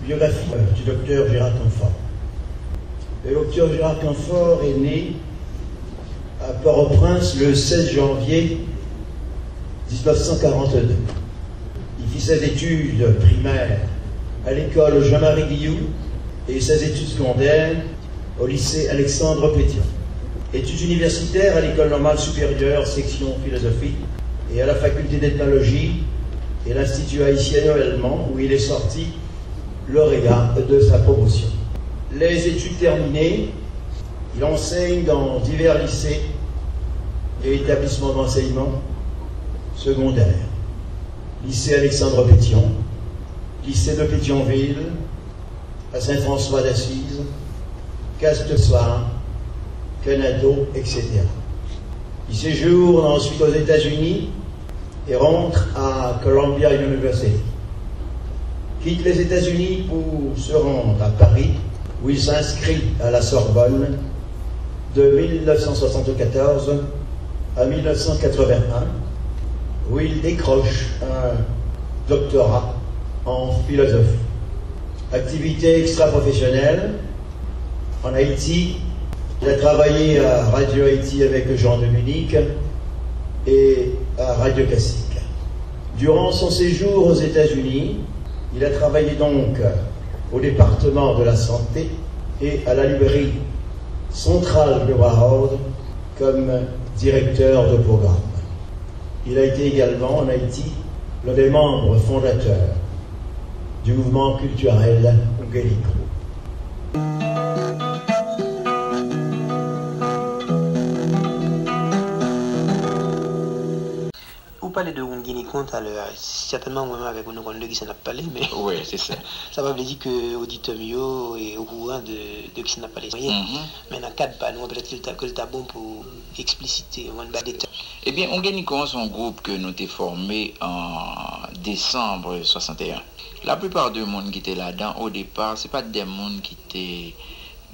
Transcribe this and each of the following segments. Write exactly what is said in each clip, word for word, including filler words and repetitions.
Biographie du docteur Gérard Canfort. Le docteur Gérard Canfort est né à Port-au-Prince le seize janvier dix-neuf cent quarante-deux. Il fit ses études primaires à l'école Jean-Marie Guilloux et ses études secondaires au lycée Alexandre Pétion. Études universitaires à l'École normale supérieure, section philosophie, et à la faculté d'ethnologie et l'Institut haïtien Noël Mans, où il est sorti lauréat de sa promotion. Les études terminées, il enseigne dans divers lycées et établissements d'enseignement secondaire. Lycée Alexandre Pétion, lycée de Pétionville, à Saint-François d'Assise, Castelsvart, Coronado, et cetera. Il séjourne ensuite aux États-Unis et rentre à Columbia University. Quitte les États-Unis pour se rendre à Paris, où il s'inscrit à la Sorbonne de mille neuf cent soixante-quatorze à mille neuf cent quatre-vingt-un, où il décroche un doctorat en philosophie. Activité extra-professionnelle, en Haïti, il a travaillé à Radio Haïti avec Jean Dominique et à Radio Classique. Durant son séjour aux États-Unis, il a travaillé donc au département de la santé et à la librairie centrale de Broward comme directeur de programme. Il a été également en Haïti l'un des membres fondateurs du mouvement culturel Ongenico. Ou pale de Ongenico talè a. Sètènman, mwen menm avèk ou, nou konn de kisa n ap pale, men. Wi, se sa. Sa pa vle di ke oditè m yo okouran de, de kisa n ap pale. Men nan kad pa nou an, petèt ke l ta, ke l ta bon pou eksplisite, ou konn, bay detay. Ebyen, Ongenico an se yon gwoup ke nou te fòme an desanm swasanteyen. Laplipa de moun ki te ladan, o depa, se pa t de moun ki te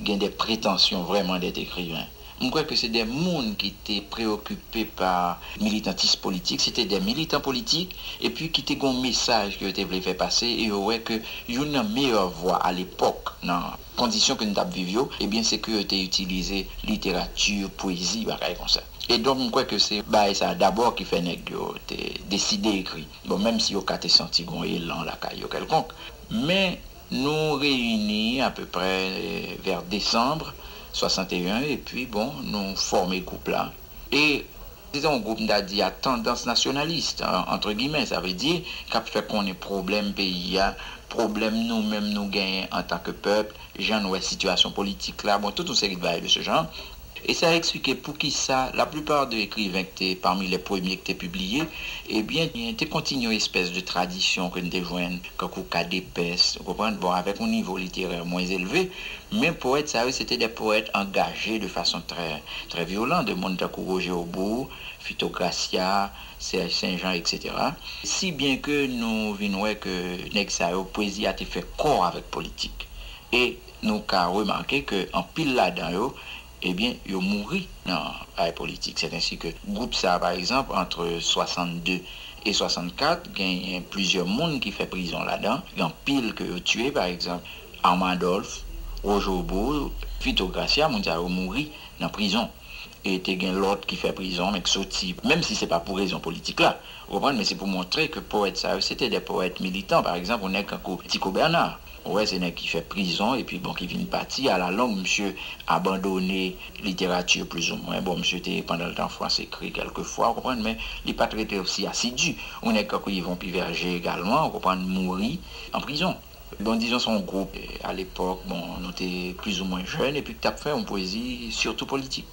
gen de pretansyon vrèman dèt ekriven. M kwè ke se de moun ki te preyokipe pa militantis politik, se te de militan politik, epi ki te gen yon mesaj ke yo te vle fè pase, e yo wè ke youn nan meyè vwa alepòk, nan kondisyon ke nou t ap viv yo, ebyen, se ke yo te itilize literati, pwezi, bagay konsa. E donk, m kwè ke se bagay sa a dabò ki fè nèg yo te deside ekri. Bon, menm si yo ka te santi gen yon elan lakay yo kèlkonk, men nou reyini apeprè vè desanm swasanteyen, epi, bon, nou fòme gwoup la. E se te yon gwoup, m ta di, a tandans nasyonalis, an, antre gimè, sa vle di, k ap fè konnen pwoblèm peyi a, pwoblèm nou menm nou genyen antanke pèp, jan n wè sitiyasyon politik la, bon, tout yon seri de bagay de se jan. E sa eksplike poukisa laplipa de ekriven ki te pami lè premye ki te pibliye, ebyen, te kontinye yon espès de tradisyon ke n te jwenn, kankou Kadepès, ou konprann, bon, avèk yon nivo literè mwens elve, men powèt sa yo, se te de powèt angaje de fason trè, trè vyolan, de moun tankou Roger Aubour, Fito Gracia, Serge Saint-Jean, et cetera. Si byen ke nou vin wè ke nèg sa yo, pwezi a te fè kò avèk politik. E nou ka remake ke anpil ladan yo, ebyen, yo mouri nan bagay politik. Sèt ensi ke gwoup sa a, pa egzanp, antre swasannde e swasannkat, genyen plizyè moun ki fè prizon ladan. Gen anpil ke yo tiye, pa egzanp, Armand Adolphe, Roger Aubour, Fito Gracia, moun sa yo mouri nan prizon. E te gen lòt ki fè prizon, men k soti, menm si se pa pou rezon politik la. Ou konprann? Men se pou montre ke powèt sa yo, se te de powèt militan. Pa egzanp, yon nèg tankou Tico Bernard. Ou wè, se nèg ki fè prizon, epi bon, ki vin pati. Alalong, misye abandone literati plizoumwen. Bon, misye te, pandan l t an Frans, ekri kèlkefwa, ou konprann, men li pa t rete osi asidi. Yon nèg tankou Yvon Piverger egalman, ou konprann, mouri an prizon. Bon, dizon, se yon gwoup, eh, alepòk, bon, nou te plizoumwen jèn, epi k t ap fè yon pwezi sitou politik.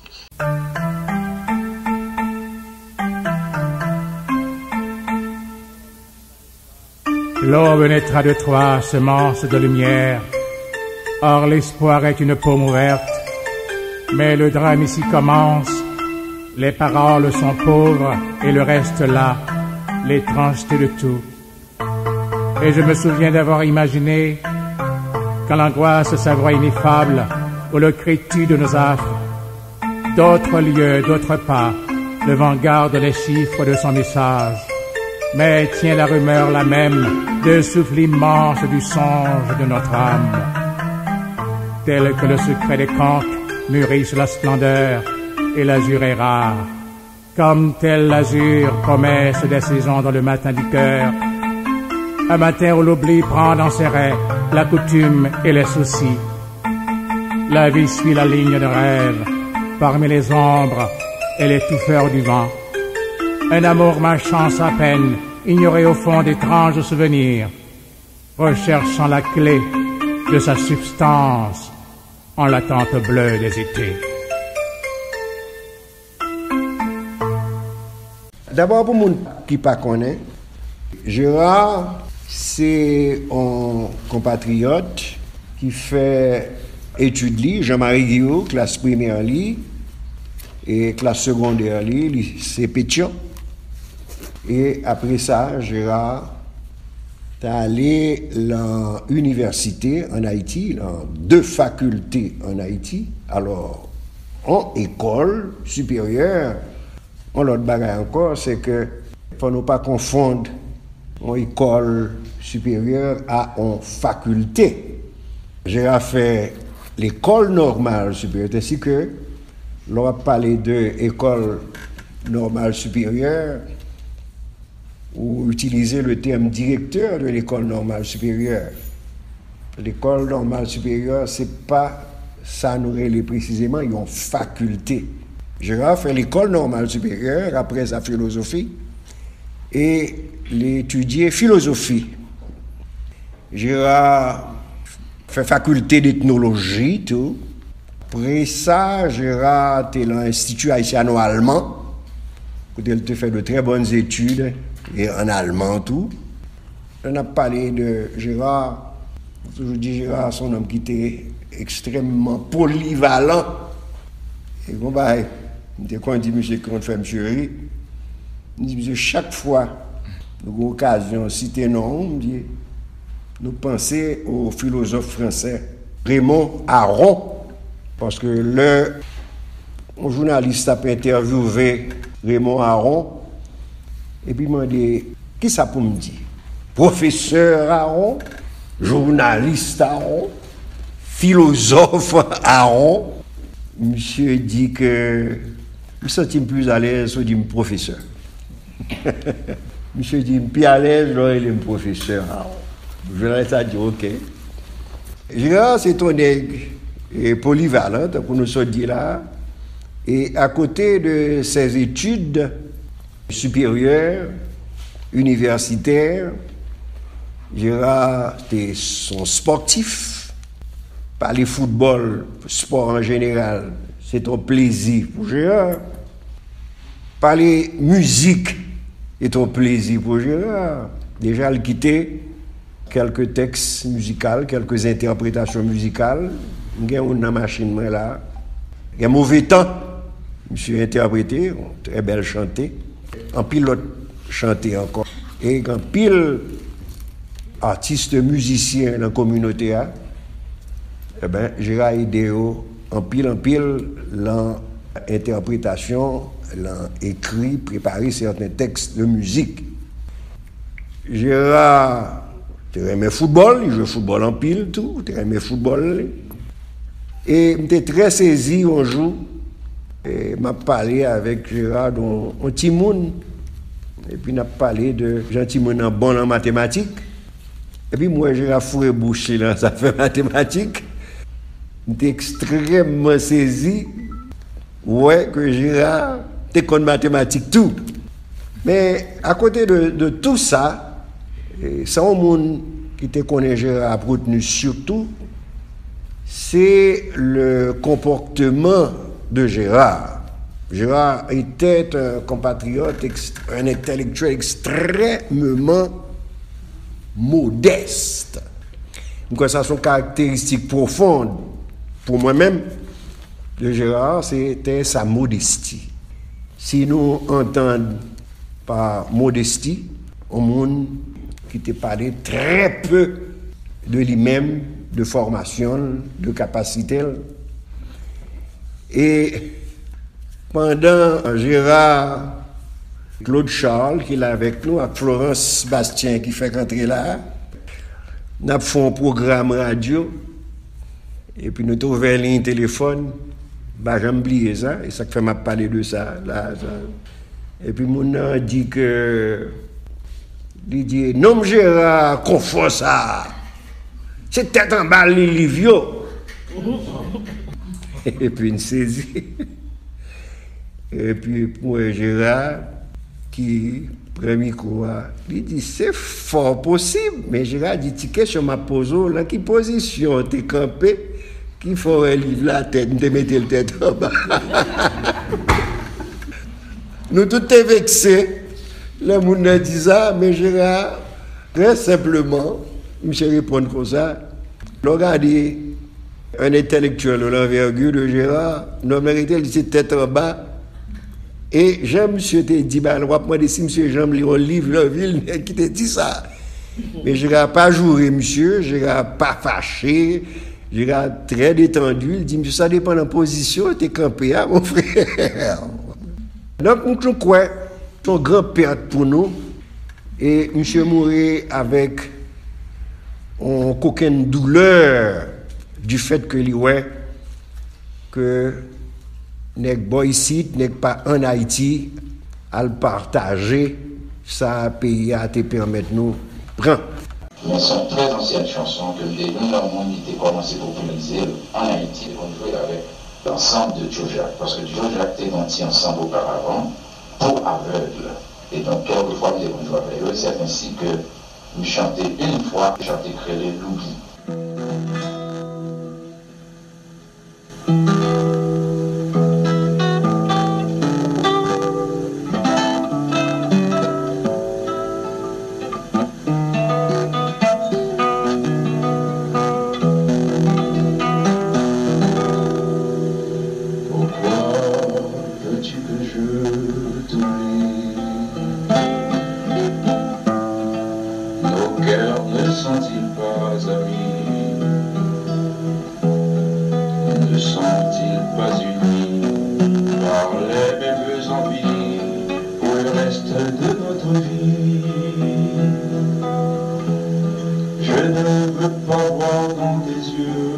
L'aube naîtra de toi, semence de lumière. Or, l'espoir est une paume ouverte. Mais le drame ici commence. Les paroles sont pauvres et le reste là, l'étrangeté de tout. Et je me souviens d'avoir imaginé, quand l'angoisse s'avoue ineffable, ou le cri tue de nos affres, d'autres lieux, d'autres pas, le vent garde les chiffres de son message. Mais tiens la rumeur la même de souffle immense du songe de notre âme. Tel que le secret des conques mûrissent la splendeur et l'azur est rare, comme tel l'azur, promesse des saisons dans le matin du cœur, un matin où l'oubli prend dans ses raies la coutume et les soucis. La vie suit la ligne de rêve parmi les ombres et les touffeurs du vent. Un amour marchant sans peine, ignoré au fond d'étranges souvenirs, recherchant la clé de sa substance en l'attente bleue des étés. Dabò, pou moun ki pa konnen, Gérard se yon konpatriyòt ki fè etid li, Jean-Marie Guiraud, klas primè li, e klas segondè li, lise Pétion. E apre sa, Gérard t ale lan inivèsite ann Ayiti, lan de fakilte ann Ayiti. Alò, yon ekòl siperyè, yon lòt bagay ankò, se ke fò nou pa konfonn yon ekòl siperyè a yon fakilte. Gérard fè lekòl nòmal siperyè, se si ke lè w ap pale de école normale supérieure, ou itilize le terme directeur de l'école normale supérieure. Lekòl nòmal siperyè, se pa sa nou rele presizeman yon fakilte. Gérard fè lekòl nòmal siperyè, apre sa filozofi, e li etidye filozofi. Gérard fè fakilte d'etnoloji tou. Apre sa, Gérard te lan Enstiti Ayisyano-Alman, kote l te fè de trè bòn etid e ann alman tou. Lè n ap pale de Gérard, nou toujou di Gérard se yon nonm ki te ekstrèmman polivalan. E gon bagay, m te konn di misye ki konn fè misye ri. M di misye, chak fwa nou gen okazyon site non w, m di, nou panse o filozòf fransè Raymond Aron. Paske lè yon jounalis t ap entèvyouve Raymond Aron, epi mande, kisa pou m di? Pwofesè Aron, jounalis Aron, filozòf Aron. Misye di ke m santi m pli alèz si w di m pwofesè. Misye di m pi alèz lè w rele m pwofesè Aron. Jounalis la di, oke. Gérard se t on nèg, e, polivalan, tankou nou sot di la. E à côté de ses études supérieures, universitaires, Gérard te s-, on spòtif. Pale foutbòl, spò an jeneral, se t on plezi pou Gérard. Pale mizik, se t on plezi pou Gérard. Deja, l kite kèlke tèks mizikal, kèlke entèpretasyon mizikal. M gen youn nan machin mwen la. Gen Move Tan, misye entèprete, yon trè bèl chante. Anpil lòt chante ankò. E gen anpil atis, mizisyen nan kominote a. Eben, Gérard ede yo anpil, anpil lan entèpretasyon, lan ekri, prepare sèten tèks de mizik. Gérard te renmen foutbòl, li jwe foutbòl anpil tou, te renmen foutbòl li. E m te trè sezi yon jou, e m ap pale avèk Gérard, yon, yon timoun, epi n ap pale de jan timoun nan bon nan matematik. Epi m wè Gérard foure bouch li lan zafè matematik. M te ekstrèmman sezi wè ke Gérard te konn matematik tou. Men, akote de, de tou sa, e, sa yon moun ki te konnen Gérard ap retni sitou, se le comportement de Gérard. Gérard était un compatriote ex-, un intellectuel extrêmement modeste. M kwè sa se yon karakteristik pwofon pou mwen menm de Gérard, se te sa modesti. Si nou antann pa modesti, yon moun ki te pale trè pe de li menm, de fòmasyon l, de kapasite l. E pandan Gérard Claude Charles ki la avèk nou, ak Florence Bastien ki fèk antre la. N ap fè yon pwogram radyo, epi nou te ouvè liy telefòn. M pa janm bliye sa, e sa k fè m ap pale de sa la. Sa. Epi moun nan di ke, li di, "Nonm Jera konfò sa a, se tèt anba li liv yo." Epi n sezi. Epi m wè Jera ki pran mikwo a, li di, "Se fò posib." Men Jera di, "Ti kesyon m ap poze w, lan ki pozisyon w te kanpe ki fè w wè liv la tèt, m te mete l tèt anba?" Nou tout te vekse lè moun nan di sa, men Jera, trè senpleman, misye reponn konsa, lè w gade un intellectuel de l'envergure de Gérard, nonm nan rete, li se tèt anba. E jan misye te di, ba, w ap mande si misye janm li yon liv nan vi l, nèg ki te di sa. Men Jera pa joure misye, Jera pa fache, Jera trè detandi, li di, "Misye, sa depann nan pozisyon w te kanpe a, mon frè." Donk, nou tou kwè, se yon gran pèt pou nou. E misye mouri avèk yon kokenn doulè du fait que li wè ke nèg bò isit, nèg pa ann Ayiti, al pataje sa peyi a te pèmèt nou pran. Men se yon trè ansyen chanson ke m te youn nan moun ki te kòmanse popilarize l ann Ayiti, te konn jwe l avèk lansanm de Joe Jacques, paske Joe Jacques te gen yon ti ansanm oparavan pou avèg. E donk, kèlkefwa m te konn jwe avèk yo, e c'est ainsi que m chante une fois, chante k rele Loubi. Pourquoi veux-tu que je t'oublie ? Nos cœurs ne sont-ils pas amis ? Ne sont-ils pas unis par les mêmes envies pour le reste de notre vie ? Je ne veux pas voir dans tes yeux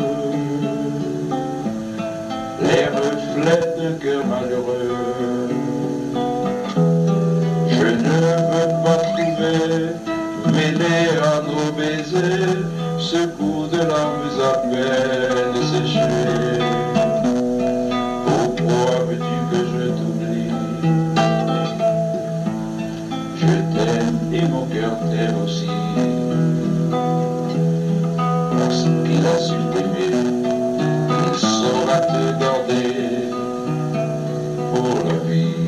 les reflets d'un cœur malheureux. Je ne veux pas trouver mêlés à nos baisers ce goût de larmes à peine séchées. Pourquoi veux-tu que je t'oublie ? Je t'aime et mon cœur t'aime aussi. Parce qu'il a su t'aimer, il saura te garder pour la vie.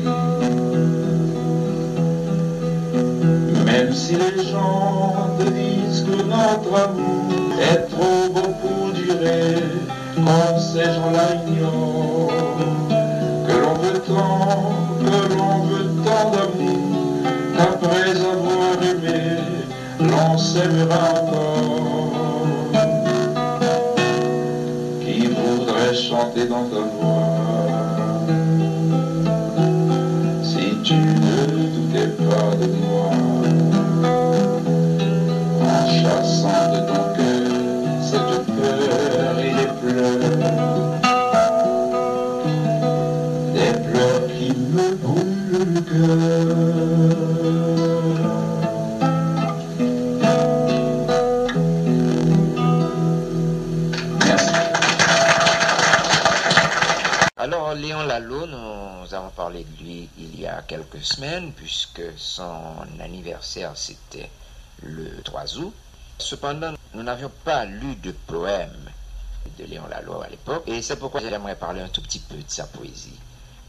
Même si les gens te disent que notre amour est trop beau pour durer, comme ces gens-là ignorent que l'on veut tant, que l'on veut tant d'amour, qu'après avoir aimé, l'on s'aimera encore. Qui voudrait chanter dans ta voix si tu ne doutais pas de moi, en chassant de ton cœur cette peur et les pleurs, des pleurs qui me brûlent le cœur. Merci. Alors, Léon Lalo, nous avons parlé de lui il y a quelques semaines, puisque son anniversaire, c'était le trois août. Cependant, nous n'avions pas lu de poème de Léon Lalo à l'époque, et c'est pourquoi j'aimerais parler un tout petit peu de sa poésie.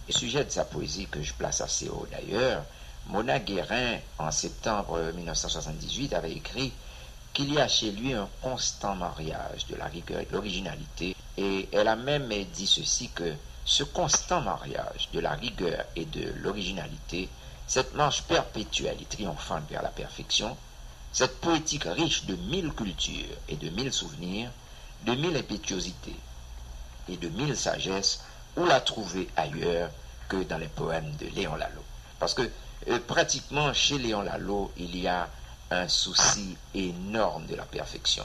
Le sujet de sa poésie que je place assez haut d'ailleurs, Mona Guérin, en septembre mille neuf cent soixante-dix-huit, avait écrit qu'il y a chez lui un constant mariage de la rigueur et de l'originalité, et elle a même dit ceci, que ce constant mariage de la rigueur et de l'originalité, cette marche perpétuelle et triomphante vers la perfection, cette poétique riche de mille cultures et de mille souvenirs, de mille impétuosités et de mille sagesses, ou la trouver ailleurs que dans les poèmes de Léon Lalo. Paske, Euh, pratiquement, chez Léon Lalo, il y a un souci énorme de la perfection.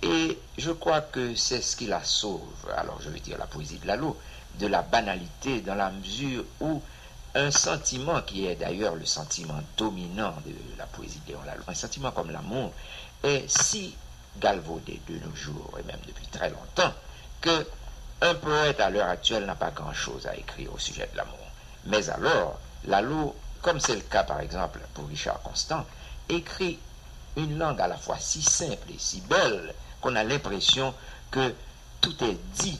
Et je crois que c'est ce qui la sauve, alors je vais dire la poésie de Lalo, de la banalité, dans la mesure où un sentiment qui est d'ailleurs le sentiment dominant de la poésie de Léon Lalo, un sentiment comme l'amour, est si galvaudé de nos jours, et même depuis très longtemps, que un poète à l'heure actuelle n'a pas grand-chose à écrire au sujet de l'amour. Mais alors, Lalo, comme c'est le cas par exemple pour Richard Constant, écrit une langue à la fois si simple et si belle qu'on a l'impression que tout est dit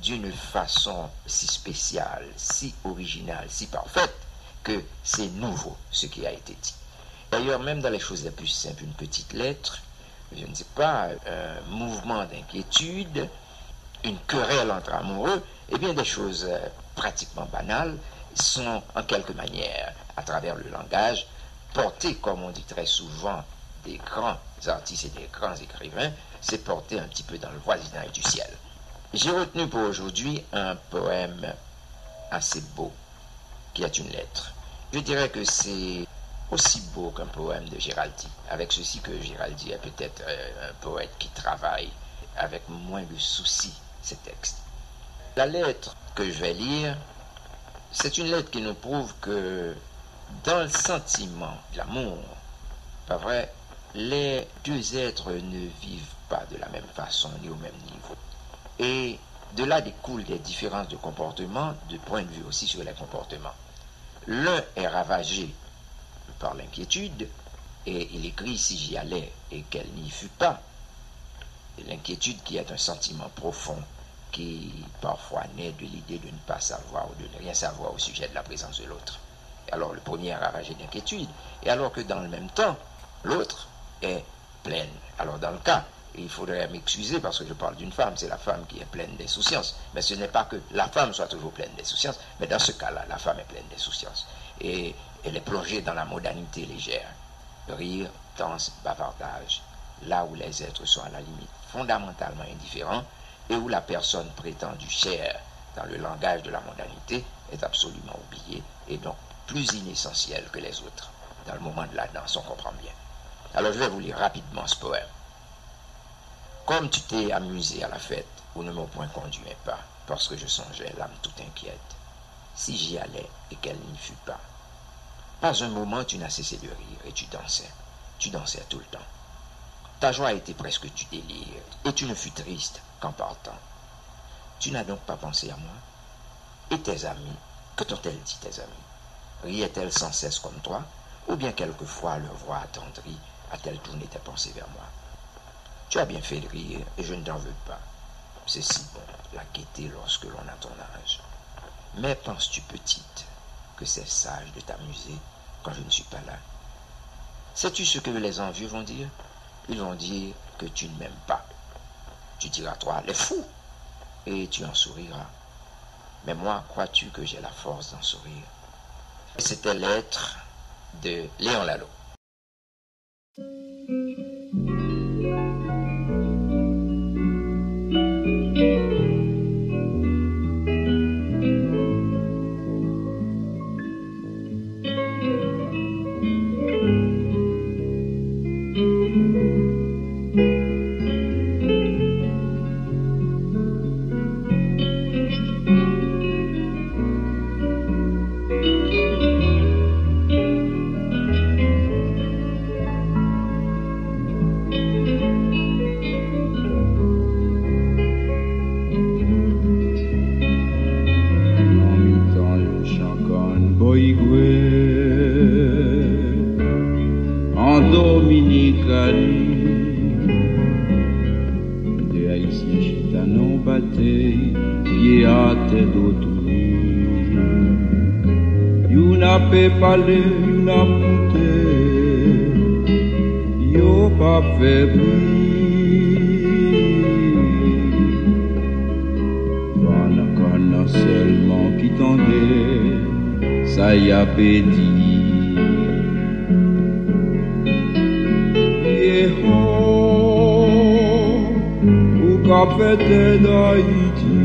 d'une façon si spéciale, si originale, si parfaite, que c'est nouveau ce qui a été dit. D'ailleurs, même dans les choses les plus simples, une petite lettre, je ne sais pas, un mouvement d'inquiétude, une querelle entre amoureux, eh bien, des choses euh, pratiquement banales sont en quelque manière, à travers le langage, portées, comme on dit très souvent, des grands artistes et des grands écrivains, c'est porté un petit peu dans le voisinage du ciel. J'ai retenu pour aujourd'hui un poème assez beau qui est une lettre. Je dirais que c'est aussi beau qu'un poème de Géraldi, avec ceci que Géraldi est peut-être euh, un poète qui travaille avec moins de soucis ses textes. La lettre que je vais lire, c'est une lettre qui nous prouve que dans le sentiment de l'amour, pas vrai, les deux êtres ne vivent pas de la même façon ni au même niveau. Et de là découlent des différences de comportement, de point de vue aussi sur les comportements. L'un est ravagé par l'inquiétude, et il écrit si j'y allais et qu'elle n'y fût pas. L'inquiétude qui est un sentiment profond qui parfois naît de l'idée de ne pas savoir ou de ne rien savoir au sujet de la présence de l'autre. Alors le premier est ravagé d'inquiétude, et alors que dans le même temps, l'autre est pleine. Alors dans le cas, il faudrait m'excuser parce que je parle d'une femme, c'est la femme qui est pleine d'insouciance. Mais ce n'est pas que la femme soit toujours pleine d'insouciance, mais dans ce cas-là, la femme est pleine d'insouciance. Et elle est plongée dans la mondanité légère. Rire, danse, bavardage, là où les êtres sont à la limite fondamentalement indifférents et où la personne prétendue chère dans le langage de la mondanité est absolument oubliée et donc plus inessentielle que les autres. Dans le moment de la danse, on comprend bien. Alors je vais vous lire rapidement ce poème. Comme tu t'es amusé à la fête, où ne m'ont point conduit mes pas, parce que je songeais, l'âme tout inquiète, si j'y allais et qu'elle n'y fût pas. Pas un moment tu n'as cessé de rire et tu dansais. Tu dansais tout le temps. Ta joie était presque du délire et tu ne fus triste qu'en partant. Tu n'as donc pas pensé à moi ? Et tes amis, que t'ont-elles dit, tes amis ? Riaient-elles sans cesse comme toi ? Ou bien quelquefois leur voix attendrie a-t-elle tourné tes pensées vers moi ? Tu as bien fait de rire et je ne t'en veux pas. C'est si bon, la gaieté, lorsque l'on a ton âge. Mais penses-tu, petite, que c'est sage de t'amuser quand je ne suis pas là ? Sais-tu ce que les envieux vont dire ? Ils vont dire que tu ne m'aimes pas. Tu diras, toi, les fous ! Et tu en souriras. Mais moi, crois-tu que j'ai la force d'en sourire ? C'était Lettre de Léon Lalo. Nan mitan yon chan kann bò Igwe, an Dominikani, de Ayisyen chita nan batèy, pye atè do tounen. Youn ape pale, youn ap koute, yo p ap fè bri. Fann kann nan sèlman ki tande sa y ape di. Yeho, ou k ap fè tè Dayiti,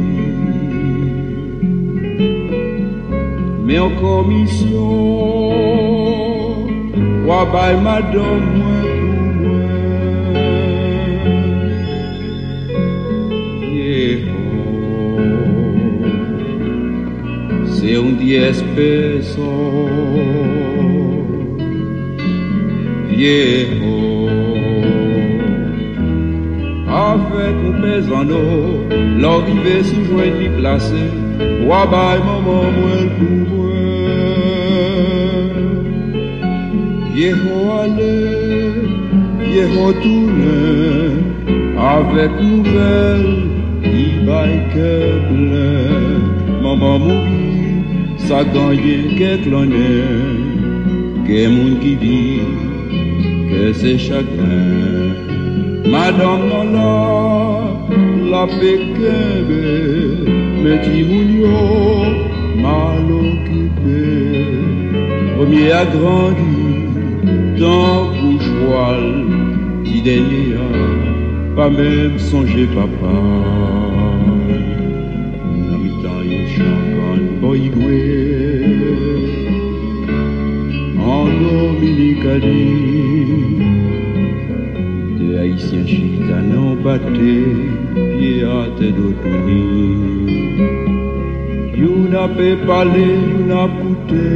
men yon komisyon W a bay madanm mwen pou mwen. Vye ho, se yon dyès peso. Vye ho, avèk yon pè zanno, lè w rive si w jwenn li plase, w a bay manman mwen l pou mwen. Vye ho ale, vye ho tounen, avèk nouvèl ki bay kè plen. Manman mouri, sa genyen kèk lannen, gen moun ki di ke se chagren. Madanm nan la, l ape kenbe, men timoun yo mal okipe. Premye a grandi tankou chwal, ti dènye a pa menm sonje papa l. Nan mitan yon chan kann bò Igwe, an Dominikani, de Ayisyen chita nan yon pate, pye atè do touni. Youn ape pale, youn ap koute,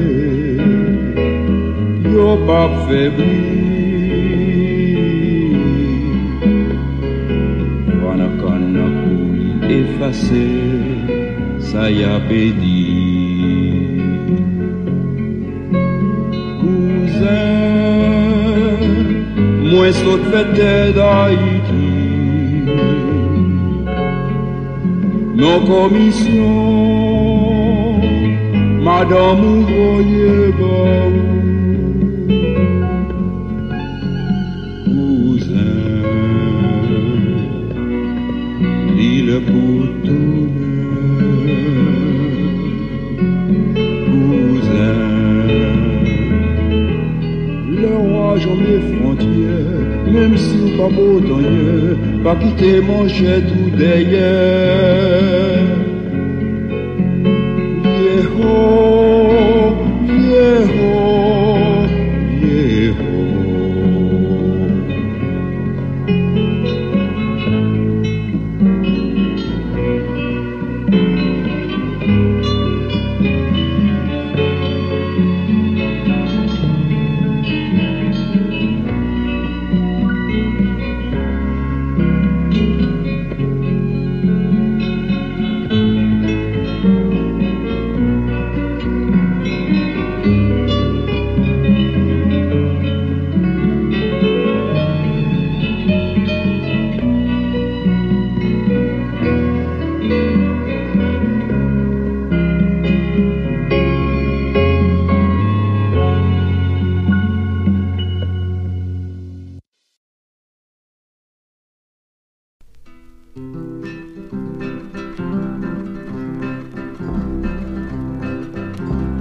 yo p ap fè bri. Vwa nan kann nan kouri efase sa y ape di. Kouzen, mwen sot fè tè Dayiti. Nan komisyon, madanm ou voye ba ou. Kouzen, li lè pou tounen. Kouzen, lè w a janbe fwontyè, menm si w pa pot anyen, pa kite manchèt ou dèyè. Vye ho, vye ho, vye ho.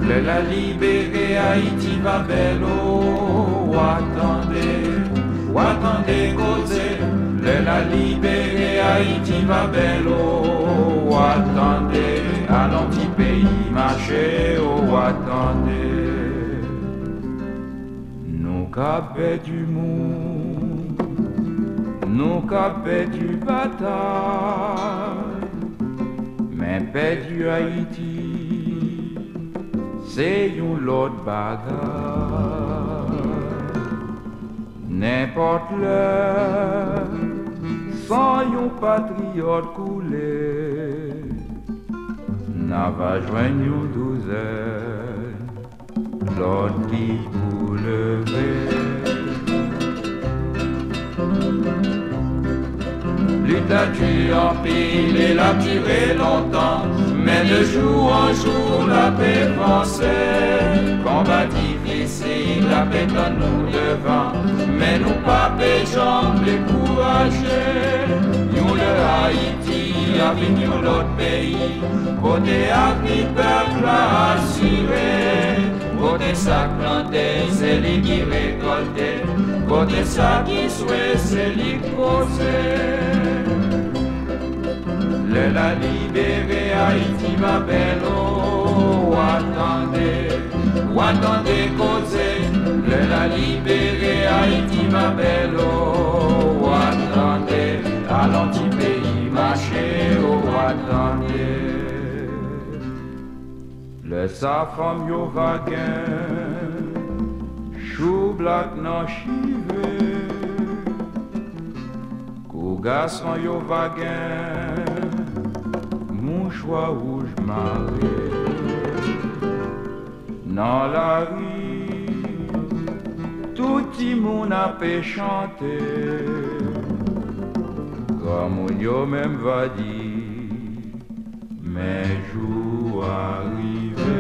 Lè la libere, Ayiti va bèl, o, w a tande, w a tande koze. Lè la libere, Ayiti va bèl, o, w a tande. Alon ti peyi mache, o, w a tande. Nou ka pèdi moun, nou ka pèdi batay, men pèdi Ayiti, se yon lòt bagay. Nenpòt lè, san yon patriyòt koule, n a va jwenn yon douzèn lòt ki pou leve. Lit la di anpil e l ap dire lontan, men de jou an jou l ape vanse. Konba difisil ape tann nou devan, men nou pa pe janm dekouraje. Yon lè Ayiti a vin yon lòt peyi, kote avni pèp la asire. Kote sa k plante, se li ki rekòlte. Kote sa ki swe, se li k poze. Lè la libere, Ayiti va bèl, o, w a tande, w a tande koze. Lè la libere, Tande, lè sa fanm yo va gen choublak nan chive, kou gason yo va gen mouchwa wouj mare. Nan lari, tout timoun ape chante. Granmoun yo menm va di, men jou a rive.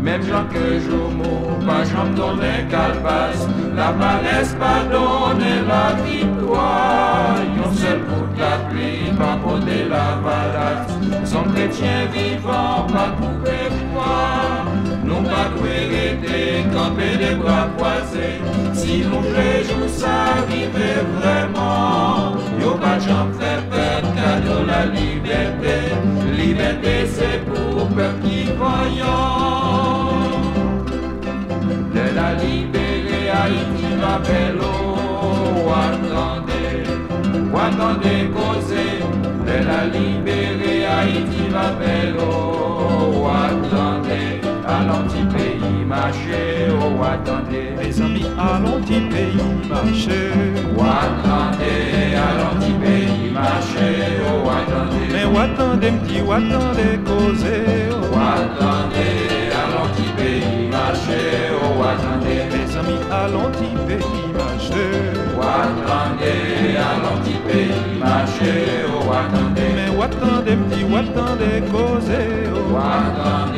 Menm jan ke joumou pa janm donnen kalbas, laparès pa donnen laviktwa. Yon sèl gout lapli pa pote lavalas. Zòm kretyen vivan pa koupe pwa. Nou pa dwe rete kanpe de bra kwaze. Si nou vle jou sa rive vrèman, yo pa janm fè pèp kado lalibète. Libète se pou pèp ki vanyan. Lè la libere Ayiti va bèl o, w a tande, w a tande koze. Lè la libere Ayiti va bèl o, w a tande. Alon ti peyi mache o, w a tande. Mezanmi, alon ti peyi mache. W a tande, alon ti peyi mache o, w a tande. Men w a tande, m di w a tande koze o. W a tande, alon ti peyi mache o, w a tande. Mezanmi, alon ti peyi mache. W a tande, alon ti peyi mache o, w a tande. Men w a tande, m di w a tande koze o. W a tande.